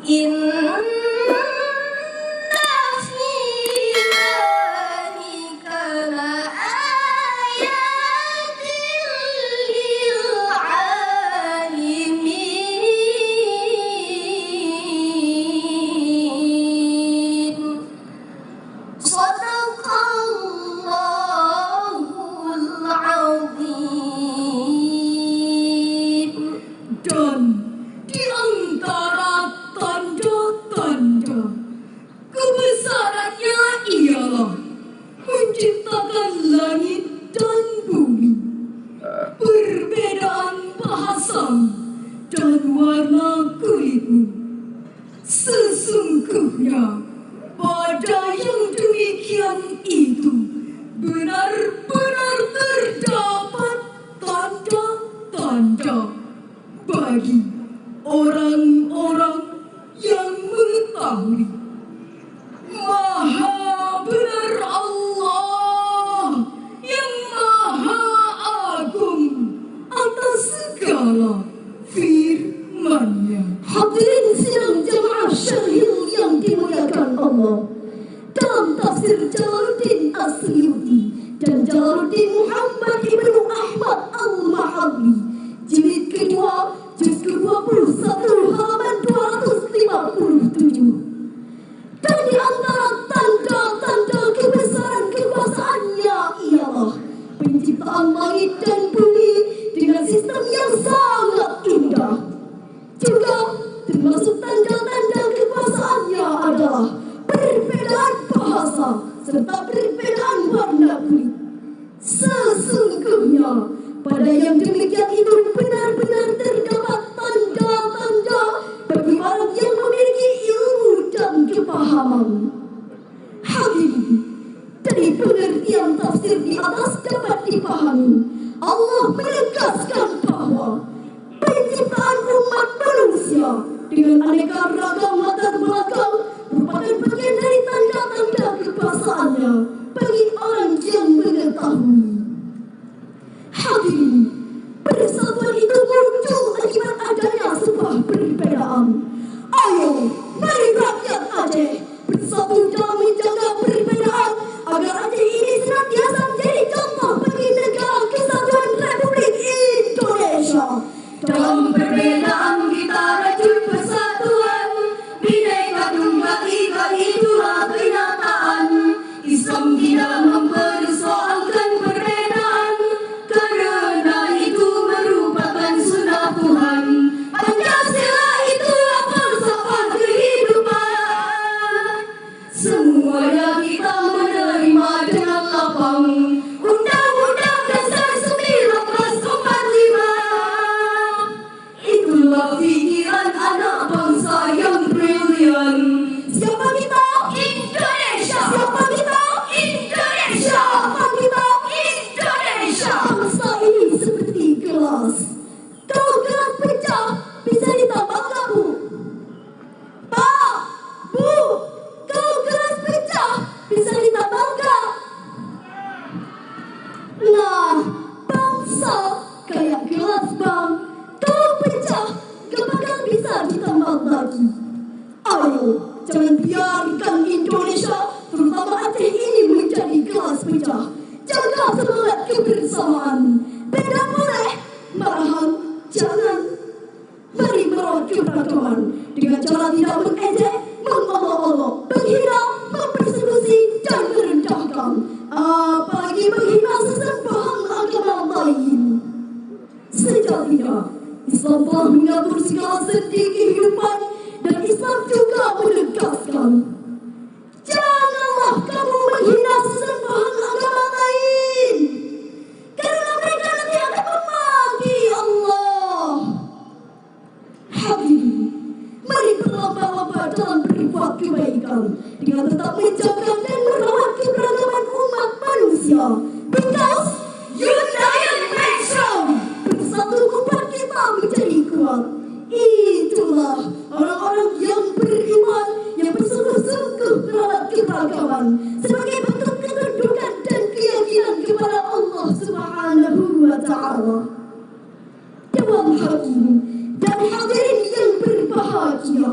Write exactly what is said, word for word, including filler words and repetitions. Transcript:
إن في ذلك لآيات للعالمين. صدق الله العظيم. Dan di antara tanda-tanda kebesarannya ialah menciptakan langit dan bumi, perbedaan bahasamu dan warna kulitmu. Sesungguhnya pada yang demikian itu benar-benar terdapat tanda-tanda bagi orang-orang yang mengetahui. Maha benar Allah yang Maha Agung atas segala firman-Nya. Hadirin sidang jamaah syahid yang dimuliakan Allah, dalam tafsir Jalaluddin As-Suyuti dan Jalaluddin Muhammad ibnu Ahmad Al-Mahalli, jilid kedua, juz kedua puluh satu, halaman dua ratus lima puluh tujuh. Dan di antara tanda-tanda kebesaran kekuasaan-Nya ialah penciptaan langit dan bumi dengan sistem yang sangat indah. Juga termasuk tanda-tanda kekuasaan-Nya adalah perbedaan bahasa serta perbedaan warna kulit. Sesungguhnya pada yang demikian itu benar-benar terdapat tanda-tanda bagi orang yang memiliki ilmu dan kepahaman. Hadirin, dari pengertian tafsir di atas dapat dipahami, Allah menegaskan bahwa penciptaan umat manusia dengan aneka ragam latar belakang merupakan bagian dari tanda-tanda kekuasaan-Nya bagi orang yang mengetahui. Hadirin, persatuan itu muncul akibat adanya sebuah perbedaan. Ayo, mari rakyat Aceh bersatu dalam menjaga perbedaan agar Aceh ini senantiasa menjadi contoh bagi negara kesatuan Republik Indonesia. Dalam perbedaan kita rajut persatuan, Bhinneka Tunggal Ika itulah kenyataan. Islam tidak mempersoalkan perbedaan, karena itu merupakan sunnah Tuhan. Pancasila itulah falsafah kehidupan. Semuanya kita menerima dengan lapang. Undang-Undang Dasar sembilan belas empat lima. Itulah pikiran anak bangsa yang brilian. Siapa kita? Indonesia. Siapa kita? Indonesia. Siapa kita? Indonesia. Bangsa ini seperti gelas. Kalau gelas pecah, bisa ditambah nggak, Bu? Pak, Bu, kalau gelas pecah, bisa ditambah nggak? Nah, bangsa kayak gelas, Bang. Kalau pecah, gak bakal bisa ditambah lagi. Ayo, jangan biarkan Indonesia, terutama Aceh ini, menjadi gelas pecah. Jaga semangat kebersamaan. Beda boleh, malahan jangan. Mari merawat keberagaman dengan cara tidak mengejek, mengolok-olok, menghina, mempersekusi, dan merendahkan. Apalagi menghina sesembahan agama lain. Sejatinya, Islam telah mengatur segala sendi kehidupan dan Islam juga menegaskan, janganlah kamu menghina sesembahan agama lain, karena mereka nanti akan memaki Allah. Hadirin, mari berlomba-lomba dalam berbuat kebaikan dengan tetap menjaga dan merawat keberagaman umat manusia. Because united we strong. Bersatu membuat kita menjadi kuat. Itulah orang-orang yang beriman, yang bersungguh-sungguh merawat keberagaman sebagai bentuk ketundukan dan keyakinan kepada Allah Subhanahu wa Ta'ala. Dewan Hakim dan hadirin yang berbahagia,